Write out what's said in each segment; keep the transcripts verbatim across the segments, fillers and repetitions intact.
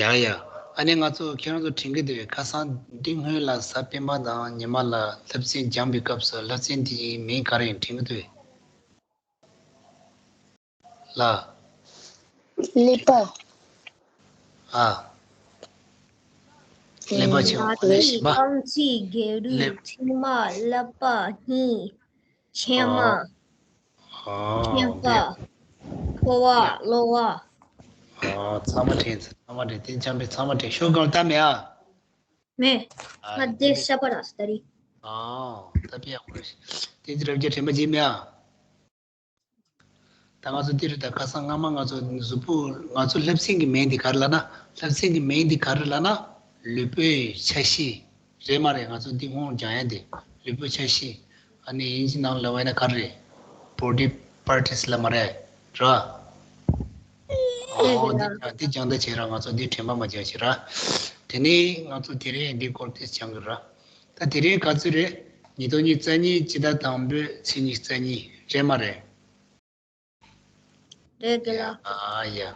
ཡ་ཡ། ཨ་ནི་ང་ཚོ་ཁྱེད་རང་ཚོ་དྲན་གྱི་འདུག་ཁ་སང་འདི་སྔོན་ལ་གཟའ་སྤེན་པ་དང་ཉི་མ་ལ་སློབ་ཚན་སྦྱངས་པའི་སྐབས་སུ་སློབ་ཚན་དེའི་མིང་ག་རེ་ཡིན་དྲན་གྱི་འདུག་ལ། ཀླད་པ། ཨ། ཀླད་པ་ཆེ་བ། ཨ་ནི་བཞི་པ། རྐང་རྩེད། སྒལ་རུས། ཀླད། མཆིལ་མ། ཀླད་པ། སྙིང་། མཆིལ་མ། ཨ། མཆིན་པ། དེ། ཕོ་བ། ཡ། གློ་བ། ཨ། ཚང་མ་དྲན་ཚར། ཚང་མ་དྲན། དེ་འཇམ་པའི་ཚང་མ་དྲན། ཤོག་གང་ལྟ་མེད་ཨ། མེད། ཨ། ང་དེ་དེ་ཤ་པ་ར་སྟ་རི། ཨ། ད་པི་ཡག་པོ་རེད། དེ་ཅི་རབ་རྒྱ་དྲན་པ་བརྗེད་མེད་ཨ། ད་ང་ཚོ་འདི་རུ་ད་ཁ་སང་སྔ་མ་ང་ཚོ་གཟུགས་པོ། ང་ཚོ་སློབ་ཚན་གྱི་མིང་འདི་ག་རེ་ལབ་ན། སློབ་ཚན་གྱི་མིང་འདི་ག་རེ་ལབ་ན། ལུས་པོའི་ཆ་ཤས་རེད་མ་རེད། ང་ཚོ་འདི་སྔོན་སྦྱང་ཡ་འདི། ལུས་པོའི་ཆ་ཤས། ཨ་ནི་དབྱིན་ཇི་ནང་ལ་བས་ན་ག་རེ་རེད། Body parts ལབ་མ་རེད། ར། ཨོ་འདི་སྦྱང་། འདི་སྦྱང་ད་བྱས་ར་ང་ཚོ་འདི་དྲན་པ་མ་བརྗེད་བྱས་ར། དེ་ནས་ང་ཚོ་དེ་རིང་འདི་སྐོར་དེ་སྦྱང་གི་ར། ད་དེ་རིང་ག་ཚོད་རེད། ཉིས་སྟོང་ཉི་ཤུ་རྩ་གཉིས་སྤྱི་ཟླ་དང་པོའི་ཚེས་ཉི་ཤུ་རྩ་གཉིས་རེད་མ་རེད། རེད་དེ་ལ། ཡ། ཡ།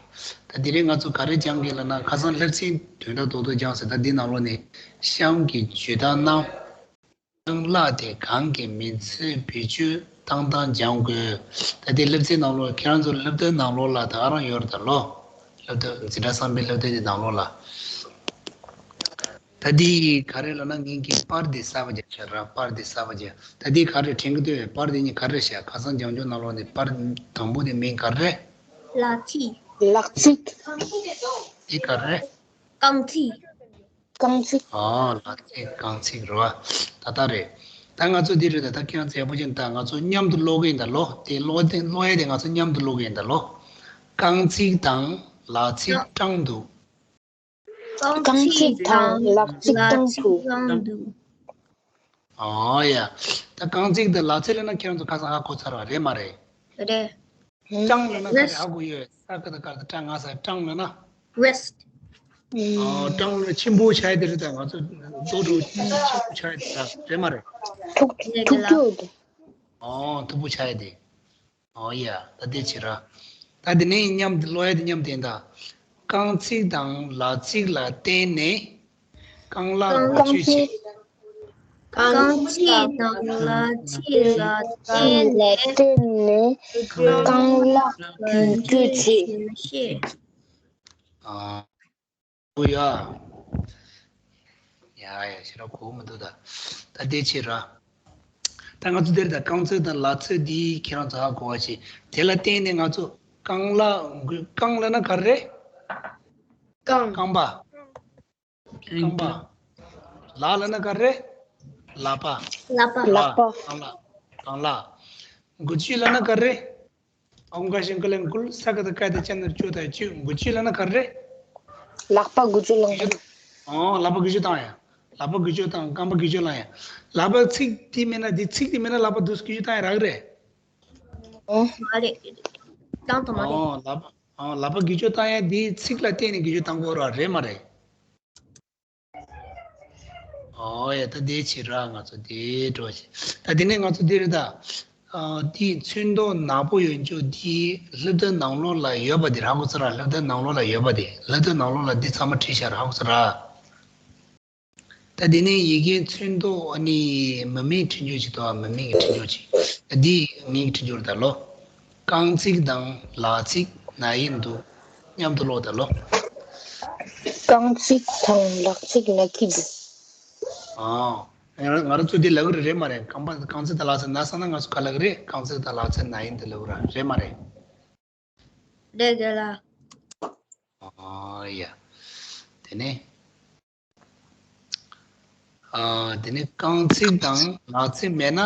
ད་དེ་རིང་ང་ཚོ་ག་རེ་སྦྱང་གི་ལབ་ན། ཁ་སང་སློབ་ཚན་དོན་དག་རྡོག་རྡོག་སྦྱངས་ཟེར། ད་འདི་ནང་ལོགས་ནས་གཤམ་གྱི་ཇུས་གཏམ་རྣམས་གང་ལགས་ཏེ་གང་གི་མི་ཚེ་བེད་སྤྱོད་བཏང་སྟངས་སྦྱང་དགོས། ད་དེ་སློབ་ཚན་ནང་ལོགས། ཁྱེད་རང་ཚོ་སློབ་དེབ་ནང་ལོགས་ལ་ད་ག་རང་ཡོད་རེད་ད་ལོ། སློབ་དེབ། འཛིན་གྲྭ་གསར་པའི་སློབ་དེབ་དེ་ནང་ལོགས་ལ། ད་འདི་ག་རེ་ལབ་ན། ངེད་ཀྱིས་པར་འདི་གསར་པ་རྒྱབ་བྱས་ར། པར་འདི་གསར་པ་རྒྱབ། ད་འདི་ག་རེ་དྲན་གྱི་འདུག་པར་འདི་གཉིས་ག་རེ་བྱས། ཁ་སང་སྦྱང་ཕྱོགས་ནང་ལོགས་ནས་པར་དང་པོ་དེ་མིང་ག་རེ། ལག་ཚིགས། ལག་ཚིགས། འདི་ག་རེ། རྐང་ཚིགས། རྐང་ཚིགས། ཨ། ལག་ཚིགས་རྐང་ཚིགས་རེད་པ། ད་ལྟ་རེད། ད་ང་ཚོ་འདི་རེད། ད་ད་ཁྱེད་རང་ཚོ་ཡག་པོ་ཅིག་ད་ང་ཚོ་མཉམ་དུ་ཀློག་གི་ཡིན་ད་ལོ། དེ་ཀློག་དེ་ཀློག་ཡས་དེ་ང་ཚོ་མཉམ་དུ་ཀློག་གི་ཡིན་ད་ལོ། རྐང་ཚིགས་དང་ལག་ཚིགས་བགྲང་འདུག་རྐང་ཚིགས་དང་ལག་ཚིགས་བགྲང་འདུག་ཨོ་ཡ། ད་རྐང་ཚིགས་དང་ལག་ཚིགས་ལབ་ན་ཁྱེད་རང་ཚོ་ཁ་སང་ཧ་གོ་ཚར་བ་རེད་མ་རེད། རེད། བགྲང་ལབ་ན་ག་རེ་ཧ་གོ་ཡོད། ས་ཀ་ད་ག་ད་བགྲང་ང་ས། བགྲང་ལབ་ན། རེ་སི་ཊི། ཨོ། བགྲང་ལབ་ན་ཆེན་པོ་ཆགས་ཡ་དེ་རེད། ད་ང་ཚོ་རྡོ་དྲུག་ཆེན་པོ་ཆགས་ཡ་དེ་ད་རེད་མ་རེད། ཐུག་ཐུག་རྒྱུ་དེ། ཨོ། མཐུག་པོ་ཆགས་ཡ་དེ། ཨོ་ཡ། ད་དེ་བྱེད་ར། ད་དེ་ནས་མཉམ་དུ་ཀློག་ཡ་དེ་མཉམ་དུ་ཡིན་ད། རྐང་ཚིགས་དང་ལག་ཚིགས་ལ་བརྟེན་ནས་རྐང་ལག་འགུལ་སྐྱོད་བྱེད། རྐང་ཚིགས་དང་ལག་ཚིགས་ལ་བརྟེན་ནས་རྐང་ལག་འགུལ་སྐྱོད་བྱེད། ཨ། ཨོ་ཡ། ཡ་ཡ། ཞེ་དྲག་གོ་མི་འདུག་ད། ད་དེ་བྱེད་ར། ད་ང་ཚོ་འདིར་ད་རྐང་ཚིགས་དང་ལག་ཚིགས་འདི་ཁྱེད་རང་ཚོ་ཧ་གོ་བ་བྱེད། དེ་ལ་བརྟེན་ནས་ང་ཚོ་རྐང་ལག་འགུལ། རྐང་ལབ་ན་ག་རེ་རེད། རྐང་། རྐང་པ། རྐང་པ། ལག་ལབ་ན་ག་རེ་རེད། ལག་པ། ལག་པ། ལག་པ། རྐང་ལག། རྐང་ལག། འགུལ་སྐྱོད་ལབ་ན་ག་རེ་རེད། ཨོཾ་ཀ་ཤི་ཀ་ལན་ཀུལ། ས་ཀ་ད་ཀ་ད་ཅ་ན་རོ་ཅོ་ད་ཅུ། འགུལ་སྐྱོད་ལབ་ན་ག་རེ་རེད། ལག་པ་འགུལ་སྐྱོད་ལ། འགུལ་སྐྱོད། ཨོ། ལག་པ་འགུལ་སྐྱོད་བཏང་ཡ། ལག་པ་འགུལ་སྐྱོད་བཏང་། རྐང་པ་འགུལ་སྐྱོད་ལ་ཡ། ལག་པ་ཚིགས་དེ་མེད་ན། དེ་ཚིགས་དེ་མེད་ན་ལག་པ་འདུག་འགུལ་སྐྱོད་བཏང་ཡ་རག་གི་རེད། ཨོ། མ་རེད། བཏང་ཐུབ་མ་རེད། ཨོ། ལག་པ། ཨོ། ལག་པ་འགུལ་སྐྱོད་བཏང་ཡ་དེ་ཚིགས་ལ་བརྟེན་ནས་འགུལ་སྐྱོད་བཏང་དགོས་ར་རེད་མ་རེད། ཨོ་ཡ། ད་དེ་བྱེད་ར། ང་ཚོ་དེ་འགྲོ་བྱེད། ད་དེ་ནས་ང་ཚོ་དེ་རེད་ད། ཨ། དེའི་ཚོན་མདོག་ནག་པོ་ཡོད་ཅོག་དེ་སློབ་དེབ་ནང་ལོགས་ལ་ཡོད་པ་དེ་ར་ཧ་གོ་ཚར་ར། སློབ་དེབ་ནང་ལོགས་ལ་ཡོད་པ་དེ། སློབ་དེབ་ནང་ལོགས་ལ་འདི་ཚང་མ་བྲིས་བཞག་ར་ཧ་གོ་ཚར་ར། ད་དེ་ནས་ཡི་གེའི་ཚོན་མདོག་ཨ་ནི་མིང་མེད་བྲིས་འཇོག་བྱེད་དོ། མིང་མེད་ཀྱི་བྲིས་འཇོག་བྱེད། ད་འདི་ངེད་ཀྱིས་བྲིས་འཇོག་རེད་ད་ལོ། རྐང་ཚིགས་དང་ལག་ཚིགས་ན་ཡིན་འདུག་མཉམ་དུ་ཀློག་ད་ལོ། རྐང་ཚིགས་དང་ལག་ཚིགས་ན་གི་འདུག་ཨ། ང་རང་ང་རང་ཚོ་འདི་ལབ་གི་རེད་མ་རེད། རྐང་པ། རྐང་ཚིགས་དང་ལག་ཚིགས་ན་སོང་ན་ང་ཚོ་ག་ལབ་གི་རེད། རྐང་ཚིགས་དང་ལག་ཚིགས་ན་ཡིན་འདུག་ལབ་གི་རེད་མ་རེད། རེད་རེད་ལ། ཨ་ཡ། དེ་ནས། ཨ། དེ་ནས་རྐང་ཚིགས་དང་ལག་ཚིགས་མེད་ན་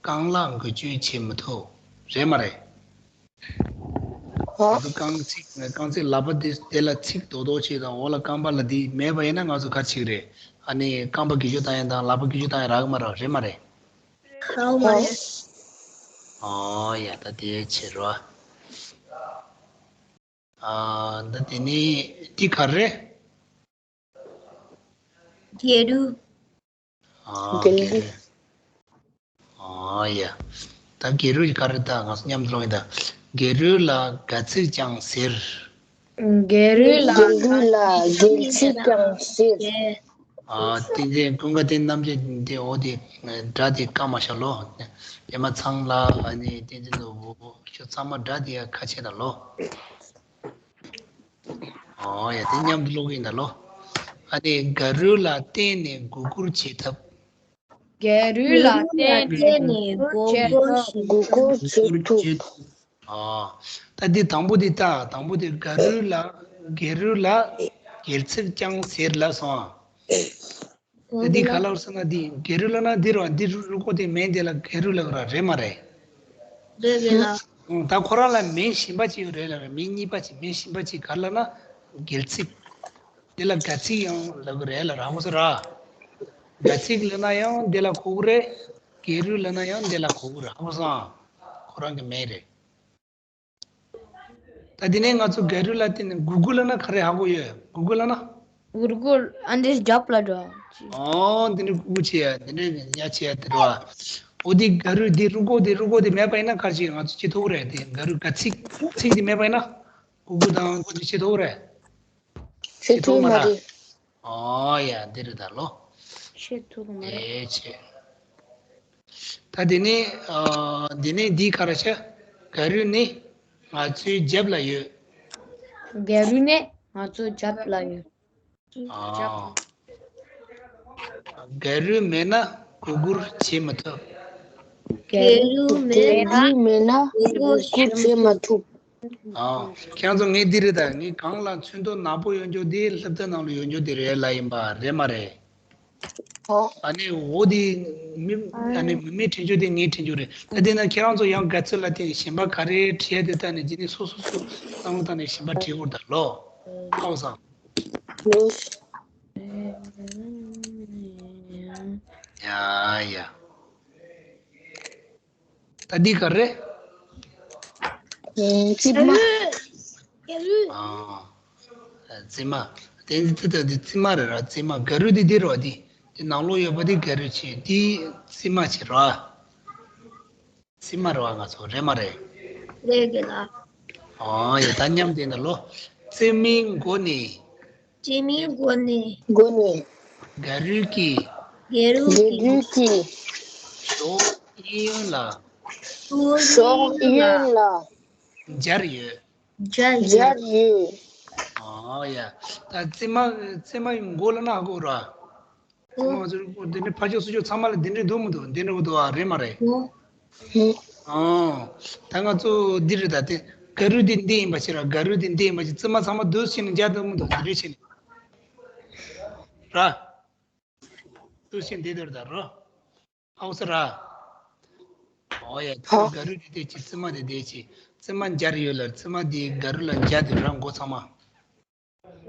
རྐང་ལག་འགུལ་སྐྱོད་བྱེད་མི་ཐུབ། རེད་མ་རེད། ཨོ། ང་ཚོ་རྐང་ཚིགས། རྐང་ཚིགས་ལག་པ་དེ། དེ་ལ་ཚིགས་རྡོག་རྡོག་ཅིག་དང་། འོག་ལ་རྐང་པ་ལ་དེ་མེད་པ་ཡིན་ན་ང་ཚོ་ག་རེ་བྱེད་ཀྱི་རེད། ཨ་ནི་རྐང་པ་འགུལ་སྐྱོད་བཏང་ཡ་དང་ལག་པ་འགུལ་སྐྱོད་བཏང་ཡ་རག་གི་མ་རེད། རེད་མ་རེད། ཨོ། ཨོ་ཡ། ད་དེ་བྱེད་རོགས། ཨ། ད་དེ་ནས་འདི་ག་རེ་རེད། སྒལ་རུས། ཨ། སྒལ་རུས། ཨ་ཡ། ད་སྒལ་རུས་ཀྱི་ག་རེ། ད་ང་ཚོ་མཉམ་དུ་ཀློག་ཡིན་ད། སྒལ་རུས་ལ་སྒལ་ཚིགས་ཀྱང་ཟེར། རྒྱལ་རུས་ལ། རྒྱལ་རུས་ལ་རྒྱལ་ཚིགས་ཀྱང་ཟེར། ཨ། བསྟན་འཛིན་ཀུན་དགའ་བསྟན་རྣམ་རྒྱལ་འདི། འོ་དེ་སྒྲ་དེ་བཀག་མ་བཞག་ལོ། པད་མ་ཚང་ལ། ཨ་ནི་བསྟན་འཛིན་ནོར་བུ། ཁྱོད་ཚང་མ་སྒྲ་དེ་ཡང་ཁ་ཕྱེ་ད་ལོ། ཨོ་ཡ། དེ་མཉམ་དུ་ཀློག་གི་ཡིན་ད་ལོ། ཨ་ནི་རྒྱལ་རུས་ལ་བརྟེན་ནས་མགོ་སྒུར་བྱེད་ཐབས། རྒྱལ་རུས་ལ་བརྟེན་ནས་མགོ་སྒུར་བྱེད་ཐབས། མགོ་སྒུར་བྱེད་ཐབས། ཨོ། ད་འདི་དང་པོ་འདི་ལྟ། དང་པོ་འདི་རྒྱལ་རུས་ལ། རྒྱལ་རུས་ལ་རྒྱལ་ཚིགས་ཀྱང་ཟེར་ལབ་སོང་ཨ། ད་འདི་ག་ལ་ཟེར་ན། འདི་རྒྱལ་རུས་ལབ་ན་འདི་རེད་བ། འདི་རུས་ཀོ་དེ་མིང་དེ་ལ་རྒྱལ་རུས་ལབ་ར། རེད་མ་རེད། རེད་རེད་ལ། ཨང་། ད་ཁོ་རང་ལ་མིང་གཞན་པ་ཅིག་ཡོད་རེད་ལ། མིང་གཉིས་པ་ཅིག་མིང་གཞན་པ་ཅིག་ག་རེ་ལབ་ན། རྒྱལ་ཚིགས། དེ་ལ་སྒ་ཚིགས་ཡང་ལབ་གི་རེད་ལ། ར་ཧོ་སོ་ར། སྒ་ཚིགས་ལབ་ན་ཡང་དེ་ལ་གོ་གི་རེད། རྒྱལ་རུས་ལབ་ན་ཡང་དེ་ལ་གོ་གི་རེད། ཧ་གོ་སོང་ཨ། ཁོ་རང་གི་མིང་རེད། ད་དེ་ནས་ང་ཚོ་རྒྱལ་རུས་ལ་བརྟེན་ནས་གུ་གུ་ལབ་ན་ག་རེ་ཧ་གོ་ཡོད། གུ་གུ་ལབ་ན། གུར་གུར། ཨ་འདི་རྒྱབ་ལ་འགྲོ། ཨོ། འདི་ནི་གུ་གུ་བྱེད་ཡ། འདི་ནི་ཡ་བྱེད་ཡ་དེ་རེད་བ། འོ་དེ་རྒྱལ་རུས་འདི་རུས་ཀོ་དེ། རུས་ཀོ་དེ་མེད་པ་ཡིན་ན་ག་རེ་བྱེད། ང་ཚོ་བྱེད་ཐུབ་ཀྱི་རེད། དེ་རྒྱལ་རུས་སྒ་ཚིགས། ཚིགས་དེ་མེད་པ་ཡིན་ན་གུ་གུ་དང་གུ་གུ་བྱེད་ཐུབ་ཀྱི་རེད། བྱེད་ཐུབ་མ་རེད། ཨོ་ཡ། འདི་རེད་ད་ལོ། བྱེད་ཐུབ་མ་རེད། ཨེ་བྱེད། ད་དེ་ནས། ཨ། དེ་ནས་འདི་ག་རེ་བྱ། རྒྱལ་རུས་ནི་ང་ཚོའི་རྒྱབ་ལ་ཡོད། རྒྱལ་རུས་ནི་ང་ཚོའི་རྒྱབ་ལ་ཡོད། ཨ། རྒྱལ་རུས་མེད་ན་གུ་གུར་བྱེད་མི་ཐུབ། རྒྱལ་རུས་མེད་ན་གུ་གུར་བྱེད་མི་ཐུབ། ཨ། ཁྱེད་རང་ཚོ་ངས་འདི་རེད་ད། ངས་གང་ལ་ཚོན་མདོག་ནག་པོ་ཡོད་འཇོག་དེ་སློབ་ཚན་ནང་ལ་ཡོད་འཇོག་དེ་རེད་ལ་ཡིན་པ་རེད་མ་རེད། ཨོ། ཨ་ནི་འོ་དེ་མི། ཨ་ནི་མི་མི་དྲན་རྒྱུ་དེ་ངས་དྲན་རྒྱུ་རེད། ད་དེ་ན་ཁྱེད་རང་ཚོ་ཡང་དགའ་ཚོད་ལ་དེ་གཞན་པ་ག་རེ་བྲིས་ཡ་དེ་ལྟ་ནས་རྗེས་ནས་སོ་སོ་སོ་བསམ་བློ་བཏང་ནས་གཞན་པ་བྲིས་དགོས་ད་ལོ། ཧ་གོ་སོང་། ཡ་ཡ། ད་འདི་ག་རེ། ཨེ། རྩིབ་མ། རྒྱལ་རུས། ཨ། རྩིབ་མ། དེ་འདི་ད་འདི་རྩིབ་མ་རེད་ར། རྩིབ་མ། རྒྱལ་རུས་འདི་འདི་རེད་བ། འདི་འདི་ནང་ལོགས་ཡོད་པ་འདི་རྒྱལ་རུས་བྱས། འདི་རྩིབ་མ་བྱས་ར། རྩིབ་མ་རེད་བ། ང་ཚོ་རེད་མ་རེད། རེད་རྒན་ལགས། ཨ་ཡ། ད་མཉམ་དེ་ན་ལོ། རྩིབ་མའི་མགོ་ནས། རྩིབ་མའི་མགོ་ནས། མགོ་ནས། རྒྱལ་རུས་ཀྱི། རྒྱལ་རུས་ཀྱི། རྒྱལ་རུས་ཀྱི། གཡས་གཡོན་ལ། གཡས་གཡོན་ལ། སྦྱར་ཡོད། སྦྱར་ཡོད། སྦྱར་ཡོད། ཨ་ཡ། ད་རྩིབ་མ། རྩིབ་མ་ཡི་མགོ་ལབ་ན་ཧ་གོ་ར། ཨོ། ང་ཚོ་འདི་འདྲའི་ཕར་ཕྱོགས་ཚུར་ཕྱོགས་ཚང་མ་ལ་འདི་འདྲའི་འདུག་མི་འདུག་འདི་འདྲ་འདུག་ཨ། རེད་མ་རེད། ཨོ། ཨོ། ད་ང་ཚོ་འདི་རེད་ད། དེ་རྒྱལ་རུས་འདི་འདི་ཡིན་པ་ཞིག་ར། རྒྱལ་རུས་འདི་འདི་ཡིན་པ་ཞིག་རྩིབ་མ་ཚང་མ་འདུག་ཕྱིན་ནས་སྦྱར་འདུག་མི་འདུག་འདི་འདྲ་ཕྱིན་ནས། ར། འདུག་ཕྱིན་འདི་འདིར་ད་རོ། ཨའུ་ས་ར། ཨོ་ཡ། ཧ། རྒྱལ་རུས་འདི་འདི་ཅི། རྩིབ་མ་འདི་འདི་ཅི། རྩིབ་མ་སྦྱར་ཡོད་ལ། རྩིབ་མ་འདི་རྒྱལ་རུས་ལ་སྦྱར་དུས་ར་མགོ་ཚང་མ།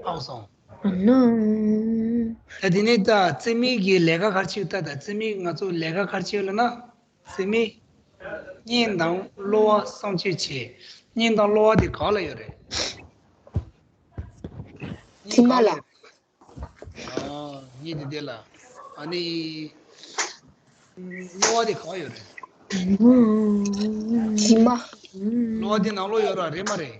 ཨའུ་སོང་། ཨ་ནོ། ད་དེ་ནས་ད་རྩིབ་མའི་གི་ལས་ཀ་ག་རེ་བྱེད་ད། ད་རྩིབ་མའི་ང་ཚོ་ལས་ཀ་ག་རེ་བྱེད་ལབ་ན། རྩིབ་མའི་སྙིང་དང་གློ་བ་གསང་སྤྱོད་བྱེད། སྙིང་དང་གློ་བ་དེ་ག་ལ་ཡོད་རེད། རྩིབ་མ་ལ། ཨ། སྙིང་དེ་དེ་ལ། ཨ་ནི་གློ་བ་དེ་ག་ཡོད་རེད། རྩིབ་མ། གློ་བ་དེ་ནང་ལོགས་ཡོད་ར། རེད་མ་རེད།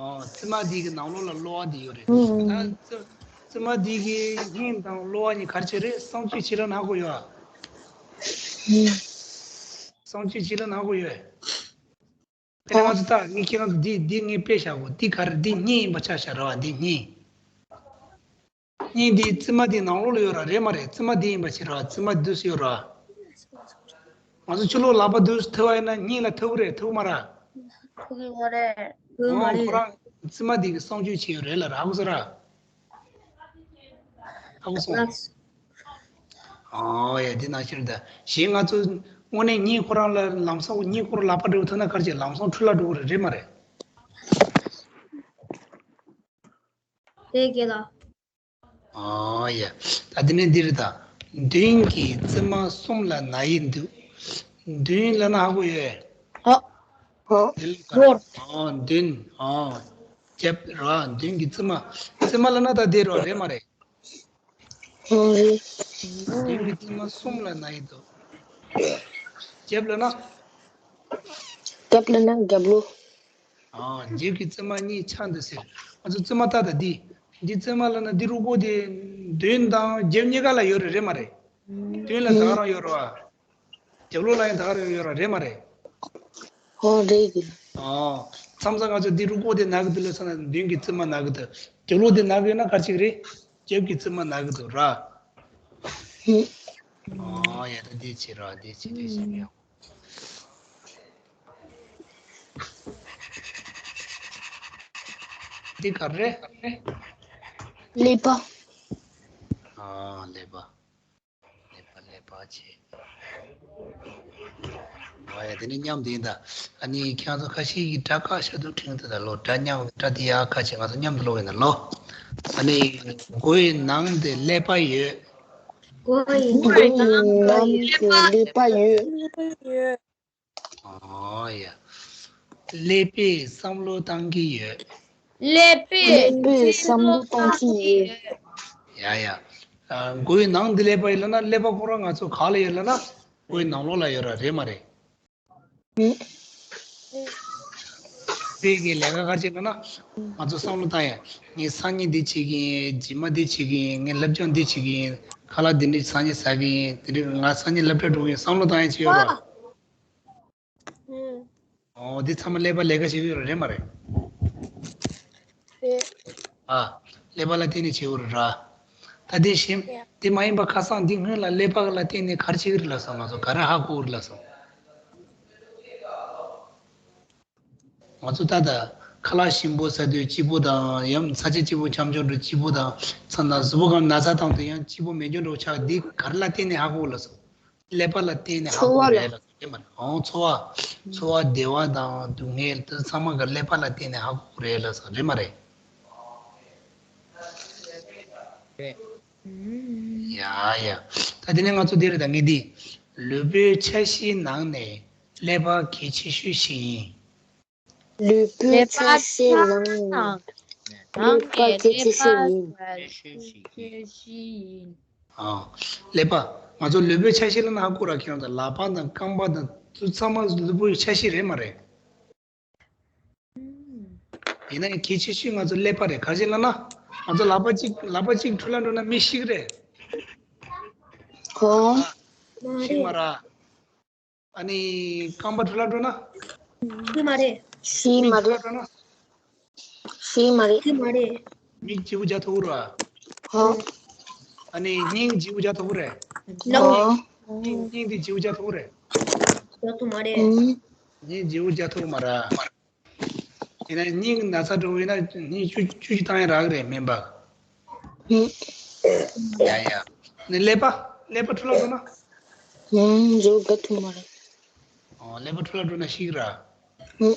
ཨ། རྩིབ་མ་འདི་གི་ནང་ལོགས་ལ་གློ་བ་འདི་ཡོད་རེད། ཨ། རྩི། རྩིབ་མ་འདི་གི་སྙིང་དང་གློ་བ་གཉིས་ག་རེ་བྱེད་རེད། གསང་སྤྱོད་བྱེད་ལ་ནག་པོ་ཡོད། གསང་སྤྱོད་བྱེད་ལ་ནག་པོ་ཡོད། དེ་ནས་ང་ཚོ་ད་ངས་ཁྱེད་རང་ཚོ་འདི་འདི་ངས་དཔེ་བཞག་གོ། འདི་ག་རེ། འདི་སྙིང་ཡིན་པ་ཆ་བཞག་ར་བ། འདི་སྙིང་། སྙིང་འདི་རྩིབ་མ་འདི་ནང་ལོགས་ལ་ཡོད་ར། རེད་མ་རེད། རྩིབ་མ་འདི་ཡིན་པ་བྱེད་ར་བ། རྩིབ་མ་འདུས་སུ་ཡོད་ར་བ། ང་ཚོ་ཕྱི་ལོགས་ལག་པ་འདུས་སུ་ཐུབ་པ་ཡིན་ན་སྙིང་ལ་ཐུག་གི་རེད། ཐུག་མ་ར། ཐུག་གི་མ་རེད། ཐུག་གི་མ་རེད། ཁོ་རང་རྩིབ་མ་འདི་གི་གསང་སྤྱོད་བྱས་ཡོད་རེད་ལ། ར་ཧ་གོ་སོང་ར། ཧ་གོ་སོང་། ཨོ་ཡ། འདི་ནང་བཞིན་རེད་ད། གཞན་ང་ཚོ་དངོས་གནས་སྙིང་ཁོ་རང་ལ་ལམ་སང་སྙིང་ཁོ་རང་ལག་པ་འགྲོ་ཐུབ་ན་ག་རེ་བྱེད། ལམ་སང་འཁྲུལ་ལ་འགྲོ་གི་རེད། རེད་མ་རེད། རེད་རྒན་ལགས། ཨོ་ཡ། ད་འདི་ནས་འདི་རེད་ད། མདུན་གྱི་རྩིབ་མ་གསུམ་ལ་ན་ཡི་འདུག་མདུན་ལབ་ན་ཧ་གོ་ཡོད། ཨ། ཨོ། འདི་ལ་ག་རེ། ཨོ། མདུན། ཨོ། རྒྱབ་ར། མདུན་གྱི་རྩིབ་མ། རྩིབ་མ་ལབ་ན་ད་འདི་ར། རེད་མ་རེད། ཨོ་རེད། མདུན་གྱི་རྩིབ་མ་གསུམ་ལ་ན་ཡི་འདུག་རྒྱབ་ལབ་ན། རྒྱབ་ལབ་ན་རྒྱབ་ལོགས། ཨ། རྒྱབ་ཀྱི་བཙུན་མ་གཉིས་ཆ་འདི་ཟེར། ང་ཚོ་བཙུན་མ་ད་ད་འདི། འདི་བཙུན་མ་ལབ་ན་འདི་རུས་ཀོག་དེ་མདུན་དང་རྒྱབ་གཉིས་ཀ་ལ་ཡོད་རེད། རེད་མ་རེད། མདུན་ལ་ད་ག་རང་ཡོད་རེད་བ། རྒྱབ་ལོགས་ལ་ཡང་ད་ག་རང་ཡོད་རེད། རེད་མ་རེད། ཨོ་རེད་གི། ཨ། མཚམས་མཚམས་ང་ཚོ་འདི་རུས་ཀོག་དེ་ན་གི་འདུག་ལབ་ས་ན་མདུན་གྱི་བཙུན་མ་ན་གི་འདུག་རྒྱབ་ལོགས་དེ་ན་གི་ཡོད་ན་ག་རེ་བྱེད་ཀྱི་རེད། རྒྱབ་ཀྱི་བཙུན་མ་ན་གི་འདུག་ར། ཨ། ཡ་ད་འདི་བྱེད་ར། འདི་བྱེད། འདི་བྱེད་ཡ། འདི་ག་རེ་རེད། ཀླད་པ། ཨ། ཀླད་པ། ཀླད་པ། ཀླད་པ་བྱས། ཨ་ཡ། དེ་ནས་མཉམ་དུ་ཡིན་ད། ཨ་ནི་ཁྱེད་ཚོ་ཁ་ཤས་ཀྱིས་སྒྲ་ཁ་ཤ་དུ་ཕྲེང་དུ་ད་ལོ། སྒྲ་མཉམ། སྒྲ་དེ་ཡག་ཁ་ཆེ། ང་ཚོ་མཉམ་དུ་ཀློག་ཡིན་ད་ལོ། ཨ་ནི་མགོ་ཡི་ནང་དུ་ཀླད་པ་ཡོད། མགོ་ཡི་ནང་དུ་ཀླད་པ་ཡོད། ཨོ་ཡ། ཀླད་པས་བསམ་བློ་བཏང་གི་ཡོད། ཀླད་པས་བསམ་བློ་བཏང་གི་ཡོད། ཡ་ཡ། ཨ། མགོ་ཡི་ནང་འདི་ཀླད་པ་ཡོད་ལབ་ན། ཀླད་པ་ཁོ་རང་ང་ཚོ་ག་ལ་ཡོད་ལབ་ན། མགོ་ཡི་ནང་ལོགས་ལ་ཡོད་ར། རེད་མ་རེད། ཀླད་པའི་གི་ལས་ཀ་ག་རེ་བྱེད་ལབ་ན། ང་ཚོ་བསམ་བློ་བཏང་ཡ། ངས་སང་ཉིན་འདི་བྱེད་ཀྱི་ཡིན། རྗེས་མ་འདི་བྱེད་ཀྱི་ཡིན། ངས་སློབ་སྦྱོང་འདི་བྱེད་ཀྱི་ཡིན། ཁ་ལག་འདི་འདྲ་སང་ཉིན་ཟ་གི་ཡིན། དེ་འདྲ་ང་སང་ཉིན་སློབ་གྲྭ་འགྲོ་གི་ཡིན། བསམ་བློ་བཏང་ཡ་བྱེད་ཡོད་ར། ཨོ། འདི་ཚང་མ་ཀླད་པ་ལས་ཀ་བྱེད་ཀྱི་ཡོད་རེད། རེད་མ་རེད། རེད། ཨ། ཀླད་པ་ལ་བརྟེན་ནས་བྱེད་ཀྱི་ཡོད་རེད་ར། ད་དེ་བཞིན་དེ་མ་ཡིན་པ་ཁ་སང་འདི་སྔོན་ལ་ཀླད་པ་ལ་བརྟེན་ནས་ག་རེ་བྱེད་ཀྱི་རེད་ལབ་སོང་། ང་ཚོ་ག་རེ་ཧ་གོ་གི་རེད་ལབ་སོང་། ང་ཚོ་ད་ལྟ་ཁ་ལག་ཞིམ་པོ་ཟ་དུས་སྐྱིད་པོ་དང་། ཡང་ས་ཆ་སྐྱིད་པོ་འཁྱམ་འཁྱམ་འགྲོ་སྐྱིད་པོ་དང་། ཚ་ན་གཟུགས་པོ་གང་ན་ཚ་བཏང་དུས་ཡང་སྐྱིད་པོ་མེད་འགྱོ་འགྲོ་ཆགས། འདི་ག་རེ་ལ་བརྟེན་ནས་ཧ་གོ་ལབ་སོང་། ཀླད་པ་ལ་བརྟེན་ནས་ཧ་གོ་རེད་ལབ་སོང་། ཨོ། ཚོར་བ། ཚོར་བ་བདེ་བ་དང་སྡུག་བསྔལ་དེ་ཚང་མ་གི་ཀླད་པ་ལ་བརྟེན་ནས་ཧ་གོ་རེད་ལབ་སོང་། རེད་མ་རེད། རེད། ཡ་ཡ། ད་དེ་ནས་ང་ཚོ་འདི་རེད། ད་ངས་འདི། ལུས་པོའི་ཆ་ཤས་ནང་ནས་ཀླད་པ་གལ་ཆེ་ཤོས་ཤིག་ཡིན། ལུས་པོའི་ཆ་ཤས་ནང་ནས་ཀླད་པ་གལ་ཆེ་ཤོས་ཡིན། ཨ། ཀླད་པ། ང་ཚོ་ལུས་པོའི་ཆ་ཤས་ལབ་ན་ཧ་གོ་ར། ཁྱེད་རང་ཚོ་ལག་པ་དང་རྐང་པ་དང་དེ་ཚང་མ་ལུས་པོའི་ཆ་ཤས་རེད་མ་རེད། ཡིན་ན་ཡང་གལ་ཆེ་ཤོས་ང་ཚོ་ཀླད་པ་རེད། ག་རེ་བྱས་ལབ་ན། ང་ཚོ་ལག་པ་གཅིག་ལག་པ་གཅིག་འཁྲུལ་ལ་འགྲོ་ན་མི་ཤི་གི་རེད། ཧོ། ཤི་མ་རེད། ཨ་ནི་རྐང་པ་འཁྲུལ་ལ་འགྲོ་ན། ཤི་མ་རེད། ཤི་མ་རེད། འཁྲུལ་ལ་འགྲོ་ན། ཤི་མ་རེད། ཤི་མ་རེད། མིག་བྱི་བོ་རྒྱག་ཐུབ་ར། ཧོ། ཨ་ནི་སྙིང་བྱི་བོ་རྒྱག་ཐུབ་རེད། ནོ། ཧོ། སྙིང་སྙིང་འདི་བྱི་བོ་རྒྱག་ཐུབ་རེད། རྒྱག་ཐུབ་མ་རེད། ཨུམ། སྙིང་བྱི་བོ་རྒྱག་ཐུབ་མ་རེད། དེ་ནས་སྙིང་ན་ཚ་འགྲོ་བས་ན་སྙིང་བཅུ་བཅུ་གཅིག་བཏང་ཡ་རག་གི་རེད། སྨན་པ། ཧུམ། ཡ་ཡ། ནི་ཀླད་པ། ཀླད་པ་འཁྲུལ་ལ་འགྲོ་ན། ཧུམ། འགྲོ་ག་ཐུབ་མ་རེད། ཨོ། ཀླད་པ་འཁྲུལ་ལ་འགྲོ་ན་ཤི་གི་ར། ཧུམ།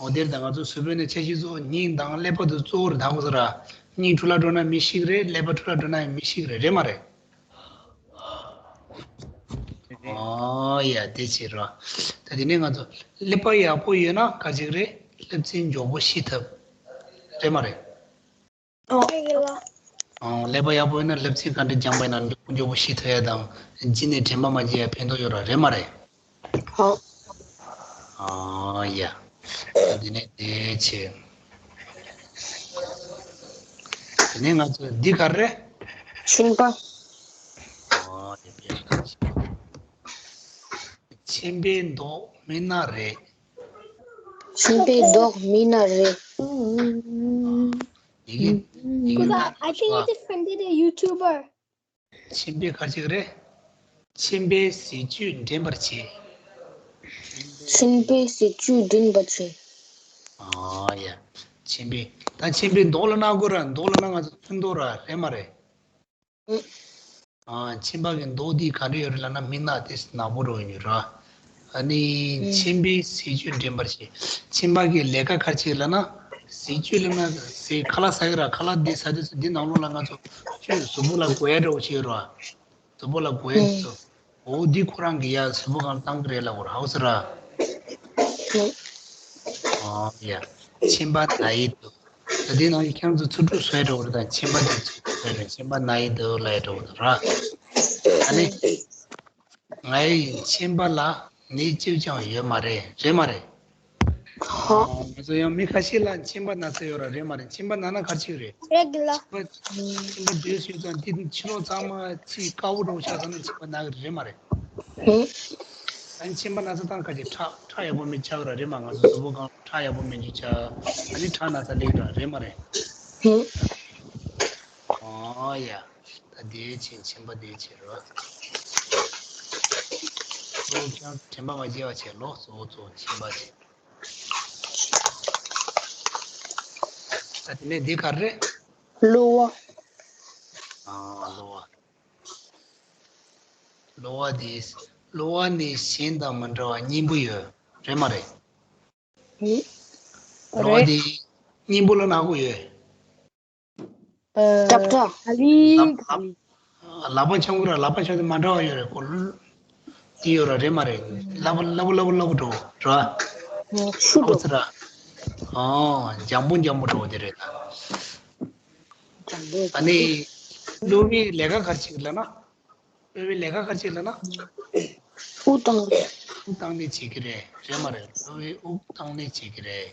ཨོ། དེར་ད་ང་ཚོ་གཟུགས་པོའི་ནང་ཆ་ཤས་གཙོ་བོ་སྙིང་དང་ཀླད་པ་དེ་གཙོ་བོར་བཏང་དགོས་ས་ར། སྙིང་འཁྲུལ་ལ་འགྲོ་ན་མི་ཤི་གི་རེད། ཀླད་པ་འཁྲུལ་ལ་འགྲོ་ན་ཡང་མི་ཤི་གི་རེད། རེད་མ་རེད། ཨོ་ཡ། དེ་བྱེད་རོགས། ད་དེ་ནས་ང་ཚོ་ཀླད་པ་ཡག་པོ་ཡོད་ན་ག་ཅིག་རེད། སློབ་ཚན་མགྱོགས་པོ་ཤེས་ཐུབ། རེད་མ་རེད། ཨོ། ཨོ། ཀླད་པ་ཡག་པོ་ཡོད་ན་སློབ་ཚན་ག་འདྲ་སྦྱངས་པ་ཡིན་ན་མགྱོགས་པོ་མགྱོགས་པོ་ཤེས་ཐུབ་ཡ་དང་། རྗེས་ནས་དྲན་པ་མ་བརྗེད་ཡ་ཕན་ཐོགས་ཡོད་ར། རེད་མ་རེད། ཧོ། ཨོ་ཡ། དེ་ནས་དེ་བྱེད། དེ་ནས་ང་ཚོ་འདི་ག་རེ་རེད། མཆིན་པ། ཨོ་དེ་དཔེ་ཆ། མཆིན་པའི་མདོག་མི་ནག་རེད། མཆིན་པའི་མདོག་མི་ནག་རེད། ཡི་གེ་ཡི་གེ Kuda, I think it is from the YouTuber. མཆིན་པའི་ག་ཅིག་རེད། མཆིན་པའི་ཟས་བཅུད་འདྲེན་པར་བྱེད། མཆིན་པའི་ཟས་བཅུད་འདྲེན་པར་བྱེད། ཨ་ཡ། མཆིན་པའི། ད་མཆིན་པའི་མདོག་ལ་ན་གོ་ར། མདོག་ལ་ན་ང་ཚོ་ཚོན་མདོག་ར། རེད་མ་རེད། ཨ། མཆིན་པ་གི་མདོག་འདི་ག་འདྲ་ཡོད་རེད་ལབ་ན་མི་ནག་སྟེ་ནག་པོ་འདྲ་ཡོད་ར། ཨ་ནི་མཆིན་པའི་ཟས་བཅུད་འདྲེན་པར་བྱེད། མཆིན་པ་གི་ལས་ཀ་ག་རེ་བྱེད་ལབ་ན། ཟས་བཅུད་ལབ་ན་ཟས་ཁ་ལག་ཟ་གི་ར། ཁ་ལག་འདི་ཟ་དུས་འདི་ནང་ལོགས་ལ་ང་ཚོ་བཅུད་གཟུགས་པོ་ལ་དགོས་ཡ་འདྲ་བོ་བྱེད་ར། གཟུགས་པོ་ལ་དགོས་ཡ་ཚོ། འོ་འདི་ཁོ་རང་གི་ཡ་གཟུགས་པོ་གང་བཏང་གི་རེད་ལབ་དགོས་ར། ཧ་གོ་སོང་ར། ཨོ་ཡ། མཆིན་པ་ན་ཡི་འདུག་ད་དེ་ནང་གི་ཁྱེད་ཚོ་ཚུར་འགྲོ་བཟོས་འགྲོ་བ་རེད། ད་མཆིན་པ་དེ་ཚུར་བཟོས་རེད། མཆིན་པ་ན་ཡི་འདུག་ལབ་འགྲོ་བ་རེད། ཨ་ནི། ང་ཡི་མཆིན་པ་ལ་ནད་གཅིག་ཀྱང་ཡོད་མ་རེད། རེད་མ་རེད། ང་ཚོ་ཡང་མི་ཁ་ཤས་ལ་མཆིན་པ་ན་ཚ་ཡོད་ར་རེད་མ་རེད། མཆིན་པ་ན་ན་ག་རེ་བྱེད་ཀྱི་རེད། རེད་གི་ལ། མཆིན་པ་མཆིན་པ་བདུད་སུས་ཙང་དེ་ཕྱི་ལོགས་གཙང་མ་ཅིག་དཀར་པོ་འདྲ་པོ་ཆགས་ཙང་ན་མཆིན་པ་ན་གི་རེད་མ་རེད། ཨ་ནི་མཆིན་པ་ན་ཚ་དང་ཁ་ཅིག་ཁྲག་ཁྲག་ཡག་པོ་མི་ཆགས་ར་རེད་མ། ང་ཚོ་གཟུགས་པོ་གང་ཁྲག་ཡག་པོ་མི་འཇུ་ཆ། ཨ་ནི་ཁྲག་ན་ཚ་སླེབས་ར་རེད་མ་རེད། ཨོ་ཡ། ད་དེའི་ཕྱིན་མཆིན་པ་དེའི་ཕྱིན་རོ། གཙོ་བོ་ཁྱོད་དྲན་པ་མ་བརྗེད་པ་བྱས་ལོ། གཙོ་བོ་གཙོ་བོ་མཆིན་པ་བྱས། ད་དེ་ནས་འདི་ག་རེ་རེད། གློ་བ། ཨ་གློ་བ། གློ་བ་དེ་གློ་བ་ནི་གཞན་དང་མི་འདྲ་བ་སྙིང་པོ་ཡོད་རེད་མ་རེད། གློ་བ་དེ་སྙིང་པོ་ལ་ནག་པོ་ཡོད། ཀྲབ་ཀྲབ། ལག་པ་འཆང་གི་ར། ལག་པ་འཆང་དེ་མ་འདྲ་བ་ཡོད་རེད་ཀོ། དེ་ཡོད་ར་རེད་མ་རེད། སླ་པོ་སླ་པོ་སླ་པོ་སླ་པོ་འགྲོ་ར། ཆུ་འགྲོ་ཟེར་ར། ཨོ་འཇམ་པོ་འཇམ་པོ་འགྲོ་དེ་རེད་ད། ཨ་ནི་གློ་བའི་ལས་ཀ་ག་རེ་བྱེད་ལབ་ན། གློ་བའི་ལས་ཀ་ག་རེ་བྱེད་ལབ་ན། དབུགས་བཏང་། དབུགས་བཏང་ནས་བྱེད་ཀྱི་རེད་རེད་མ་རེད། གློ་བའི་དབུགས་བཏང་ནས་བྱེད་ཀྱི་རེད།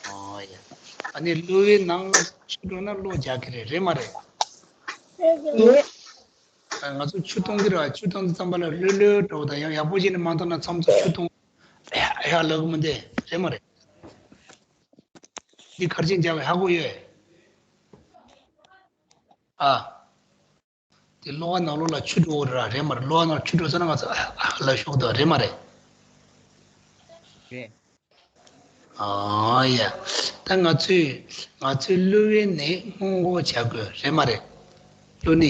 ཨོ་ཡ། ཨ་ནི་གློ་བའི་ནང་ལ་ཆུ་འགྲོ་ན་གློ་རྒྱག་གི་རེད་རེད་མ་རེད། ང་ཚོ་ཆུ་འཐུང་གི་རེད་བ། ཆུ་འཐུང་དུས་ཙམ་པ་ལ་ལྷོད་ལྷོད་འགྲོ་དང་ཡང་ཡག་པོ་བྱས་ནས་མ་འཐུང་ན་མཚམས་མཚམས་ཆུ་འཐུང་ཡ་ཡ་ལབ་གི་མི་འདུག་རེད་མ་རེད། འདི་གར་ཆེན་རྒྱག་པའི་ཧ་གོ་ཡོད། ཨ། དེ་གློ་བ་ནང་ལོགས་ལ་ཆུ་འགྲོ་གི་རེད་རེད་མ་རེད། གློ་བ་ནང་ཆུ་འགྲོ་ཚར་ན་ང་ཚོ་ཨ་ཨ་ལབ་ཤོག་དང་རེད་མ་རེད། རེད། ཨ་ཡ། ད་ང་ཚོས་ང་ཚོའི་གློ་བའི་ནད་སྔོན་འགོག་བྱ་དགོས་རེད་མ་རེད། གློ་ནད།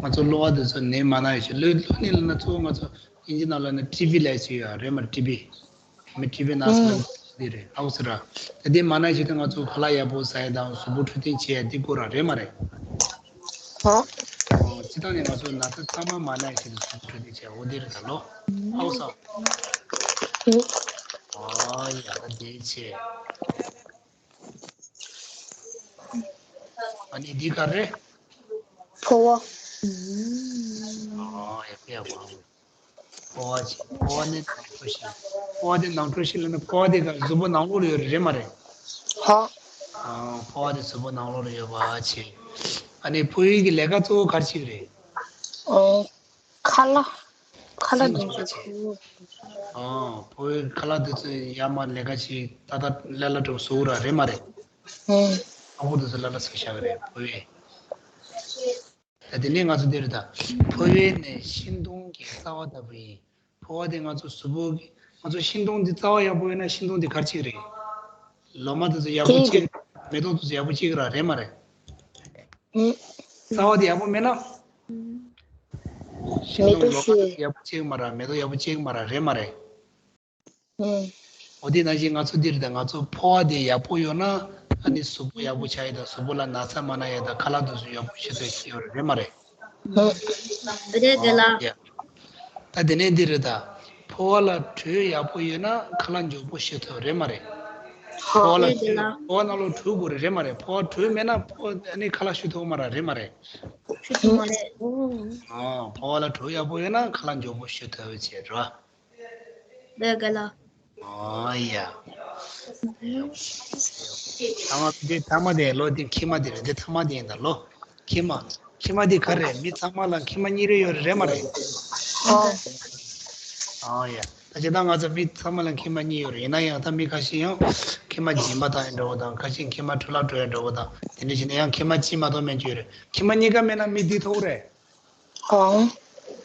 ང་ཚོ་གློ་བ་དེ་ཚོ་ནད་མ་ན་ཡོད་ཆེད་གློ་གློ་ནད་ལབ་ན་གཙོ་བོ་ང་ཚོ་དབྱིན་ཇི་ནང་ལ་ནི་ཊི་བི་ལབ་ཀྱི་ཡོད་རེད་མ་རེད། ཊི་བི། མི་ཊི་བི་ན་ཚ་ལ་འདི་རེད་ཨའུ་ཟེར་ར། ད་དེ་མ་ན་ཆེད་དུ་ང་ཚོ་ཁ་ལག་ཡག་པོ་ཟ་ཡ་དང་གཟུགས་པོ་འཕྲོད་བསྟེན་བྱེད་ཡ་འདི་དགོས་ར་རེད་མ་རེད། ཧ། སྤྱི་བཏང་ནས་ང་ཚོ་ན་ཚ་ཚང་མ་མ་ན་ཡ་ཆེད་དུ་གཟུགས་པོ་འཕྲོད་བསྟེན་བྱེད་ཡ་འོ་འདི་རེད་ད་ལོ། ཨའུ་ཟ། ཨ་ཡ་ད་དེ་ཆེ། ཨ་ནི་འདི་ག་རེ། ཕོ་བ། ཨ་ཡ་ཕེ་ཡ་ཕོ་བ། ཕོ་བ་ཆེ། ཕོ་བ་ནི་ནང་ཁྲོལ་ཞིག་ཕོ་བ་དེ་ནང་ཁྲོལ་ཞིག་ལབ་ན་ཕོ་བ་དེ་ག་གཟུགས་པོ་ནང་ལོགས་ལ་ཡོད་རེད་རེད་མ་རེད། ཧ། ཨ་ཕོ་བ་དེ་གཟུགས་པོ་ནང་ལོགས་ལ་ཡོད་པ་ཆེ། ཨ་ནི་ཕོ་བའི་གི་ལས་ཀ་གཙོ་བོ་ག་རེ་བྱེད་ཀྱི་རེད། ཨོ། ཁ་ལག་ཁ་ལག་འདི་ཚོ་ཟ་གི་རེད། ཨོ་ཕོ་བའི་ཁ་ལག་འདི་ཚོ་ཡར་མར་ལས་ཀ་བྱེད་ད་ལྟ་ལས་སླ་འདྲ་པོ་བཟོ་གི་ར་རེད་མ་རེད། ཨོ། ཨ་ཁུ་འདི་ཚོ་ལས་སླ་བཟོས་བཞག་གི་རེད་ཕོ་བས། ད་དེ་ནས་ང་ཚོ་འདིར་ད་ཕོ་བའི་ནད་ཤིང་སྡོང་གི་རྩ་བ་ལྟ་བུ་ཡིན། ཕོ་བ་དེ་ང་ཚོ་གཟུགས་པོ་གི་ང་ཚོ་ཤིང་སྡོང་འདི་རྩ་བ་ཡག་པོ་ཡོད་ན་ཤིང་སྡོང་འདི་ག་རེ་བྱེད་ཀྱི་རེད། ལོ་མ་དེ་ཚོ་ཡག་པོ་སྐྱེ་གི་རེད། མེ་ཏོག་དེ་ཚོ་ཡག་པོ་སྐྱེ་གི་ར་རེད་མ་རེད། ཨུ། རྩ་བ་དེ་ཡག་པོ་མེད་ན། ཤིང་སྡོང་ལོ་མ་དེ་ཚོ་ཡག་པོ་སྐྱེ་གི་མ་ར་མེ་ཏོག་ཡག་པོ་སྐྱེ་གི་མ་ར་རེད་མ་རེད། ཨུ། འོ་དེ་ནང་བཞིན་ང་ཚོ་འདིར་དང་ང་ཚོ་ཕོ་བ་དེ་ཡག་པོ་ཡོད་ན་ཨ་ནི་གཟུགས་པོ་ཡག་པོ་ཆགས་ཡོད་དང་གཟུགས་པོ་ལ་ན་ཚ་མ་ན་ཡོད་དང་ཁ་ལག་དེ་ཚོ་ཡག་པོ་ཤེས་ཚོད་ཤེས་ཡོད་རེད་མ་རེད། རེད་དེ་ལ། ཨོ་ཡ། ད་དེ་ནས་འདི་རེད་ད། ཕོ་བ་ལ་དྲོད་ཡག་པོ་ཡོད་ན་ཁ་ལག་མགྱོགས་པོ་ཤི་ཐུབ་རེད་མ་རེད། ཕོ་བ་ལ་རེད་དེ་ལ། དྲོད་ཕོ་བ་ནང་ལོགས་དྲོད་དགོས་རེད་རེད་མ་རེད། ཕོ་བ་དྲོད་མེད་ན་ཕོ་ཨ་ནི་ཁ་ལག་ཤི་ཐུབ་མ་ར་རེད་མ་རེད། ཤི་ཐུབ་མ་རེད། ཨོ། ཨོ་ཕོ་བ་ལ་དྲོད་ཡག་པོ་ཡོད་ན་ཁ་ལག་མགྱོགས་པོ་ཤི་ཐུབ་བྱེད་ར། ལས་ཀ་ལ། ཨོ་ཡ། ཐ་མ་དེ་ཐ་མ་དེ་ལོ་དེ་ཁྱི་མ་དེ་རེད་དེ་ཐ་མ་དེ་ཡིན་ད་ལོ། ཁྱི་མ། ཁྱི་མ་དེ་ག་རེད། མི་ཚང་མ་ལ་ཁྱི་མ་གཉིས་རེ་ཡོད་རེད་རེད་མ་རེད། ཨོ། ཨོ་ཡ། ད་ཇི་ལྟར་ང་ཚོ་མི་ཚང་མ་ལ་ཁྱི་མ་གཉིས་ཡོད་རེད། ཡིན་ན་ཡང་ད་མི་ཁ་ཤས་ཡང་ཁྱི་མ་སྦྱིན་པ་བཏང་ཡ་འདྲ་བོ་དང་ཁ་ཤས་ཁྱི་མ་འཕྲོ་བརླག་འགྲོ་ཡ་འདྲ་བོ་དང་དེ་འདྲ་བྱས་ན་ཡང་ཁྱི་མ་གཅིག་མ་གཏོགས་མེད་རྒྱུ་ཡོད་རེད། ཁྱི་མ་གཉིས་ཀ་མེད་ན་མི་བདེ་ཐོག་རེད། ཨང་།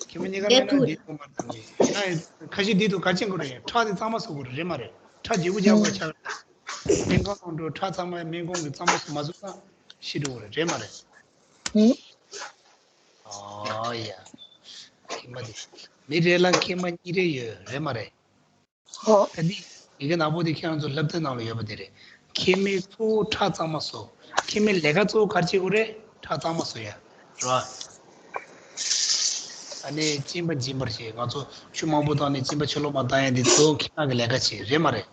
ཁྱི་མ་གཉིས་ཀ་མེད་ན་འདི་ཐོག་མར་དང་ནི་ཡིན་ན་ཡང་ཁ་ཤས་འདི་ཐོག་ག་ཅན་དགོས་རེད། ཁྲག་དེ་གཙང་མ་བཟོ་དགོས་རེད་རེད་མ་རེད། ཁྲག་རྗེ་པོ་རྒྱག་དགོས་ཆགས་རེད། སྨན་ཁང་ནང་འགྲོ་ཁྲག་ཚང་མ་སྨན་ཁང་གི་གཙང་མ་བཟོ་མ་བཟོ་ན་ཤི་འགྲོ་གི་རེད་རེད་མ་རེད། ཨང་། ཨོ་ཡ། ཁྱི་མ་དེ་མི་རེ་ལ་ཁྱི་མ་གཉིས་རེ་ཡོད་རེད་མ་རེད། ཨོ། ད་འདི་ཡི་གེ་ནག་པོ་དེ་ཁྱེད་རང་ཚོ་སློབ་ཚན་ནང་ལ་ཡོད་པ་དེ་རེད། ཁྱི་མི་གཙོ་བོ་ཁྲག་གཙང་མ་བཟོ། ཁྱི་མི་ལས་ཀ་གཙོ་བོ་ག་རེ་བྱེད་དགོས་རེད། ཁྲག་གཙང་མ་བཟོ་ཡ། རེད་བ། ཨ་ནི་གཅིན་པ་འབྱིན་པར་བྱེད། ང་ཚོ་ཆུ་མང་པོ་བཏང་ནས་གཅིན་པ་ཕྱི་ལོགས་མ་བཏང་ཡ་འདི་གཙོ་བོ་ཁྱི་མ་གི་ལས་ཀ་བྱེད་རེད་མ་རེད།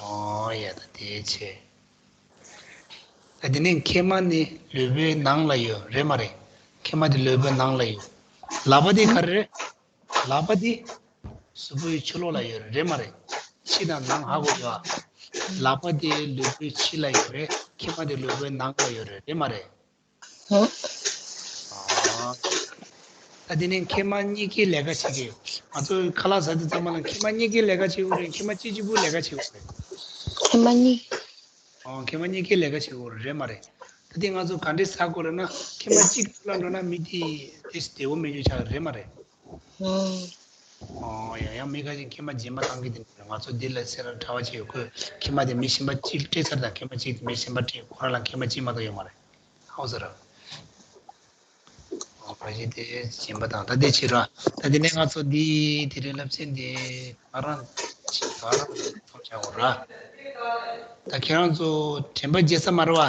ཨོ་ཡ་ད་དེ་བྱས། ད་དེ་ནས་མཁལ་མ་ནི་ལུས་པོའི་ནང་ལ་ཡོད་རེད་མ་རེད། མཁལ་མ་དེ་ལུས་པོའི་ནང་ལ་ཡོད། ལག་པ་དེ་ག་རེ་རེད། ལག་པ་དེ། གཟུགས་པོའི་ཕྱི་ལོགས་ལ་ཡོད་རེད། རེད་མ་རེད། ཕྱི་དང་ནང་ཧ་གོ་ཡོད་ཨ། ལག་པ་དེ་ལུས་པོའི་ཕྱི་ལ་ཡོད་རེད། མཁལ་མ་དེ་ལུས་པོའི་ནང་ལ་ཡོད་རེད། རེད་མ་རེད། ཧོ། ཨ། ད་དེ་ནས་མཁལ་མ་གཉིས་ཀའི་ལས་ཀ་བྱེད་ཀྱི་ཡོད། ང་ཚོ་ཁ་ལག་ཟ་དུས་ཙམ་པ་ལ་མཁལ་མ་གཉིས་ཀའི་ལས་ཀ་བྱེད་དགོས་རེད། མཁལ་མ་གཅིག་གཅིག་པུའི་ལས་ཀ་བྱེད་དགོས་རེད། མཁལ་མ་གཉིས། ཨོ། མཁལ་མ་གཉིས་ཀའི་ལས་ཀ་བྱེད་དགོས་རེད་མ་རེད། ད་དེ་ང་ཚོ་ག་འདྲས་ཟ་དགོས་རེད་ན། མཁལ་མ་གཅིག་ཐུར་ལ་འགྲོ་ན་མི་དེ་དེ་བདེ་པོ་མེད་རྒྱུ་ཆགས་རེད་མ་རེད། ཨོ། ཨོ་ཡང་ཡང་མི་ཁ་ཅིག་མཁལ་མ་རྗེན་པ་བཏང་གི་དེ་ང་ཚོ་འདི་ལ་སེ་ར་གྲྭ་བ་ཅིག་ཡོད། ཁོས་མཁལ་མ་དེ་མི་གཞན་པ་གཅིག་སྤྲད་ཚར་དང་། མཁལ་མ་གཅིག་མི་གཞན་པ་སྤྲད། ཁོ་རང་ལ་མཁལ་མ་གཅིག་མ་གཏོགས་ཡོད་མ་རེད། ཧའོ་ཟེར་ར། ཨོ་ཕ་གཞི་དེ་རྗེན་པ་དང་། ད་དེ་བྱེད་ར། ད་དེ་ནས་ང་ཚོ་འདི་དེ་རིང་སློབ་ཚན་འདི་ད་རང་ད་རང་མཚམས་བཞག་གོ་ར། ད་ཁྱེད་རང་ཚོ་དྲན་པ་བརྗེད་ས་མ་རེད་བ།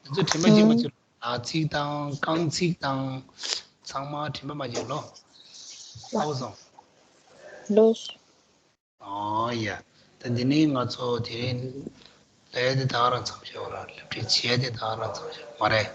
ང་ཚོ་དྲན་པ་བརྗེད་མ་ཨུམ། བཅུག་ལ་ཚིག་དང་རྐང་ཚིག་དང་ཚང་མ་དྲན་པ་མ་བརྗེད་ལོ། ཧའོ་སོང་། ལོས། ཨོ་ཡ། ད་འདི་ནས་ང་ཚོ་དེ་རིང་ལས་དེ་ད་རང་མཚམས་བཞག་ར། སློབ་ཁྲིད་བྱས་དེ་ད་རང་མཚམས་བཞག་མ་རེད།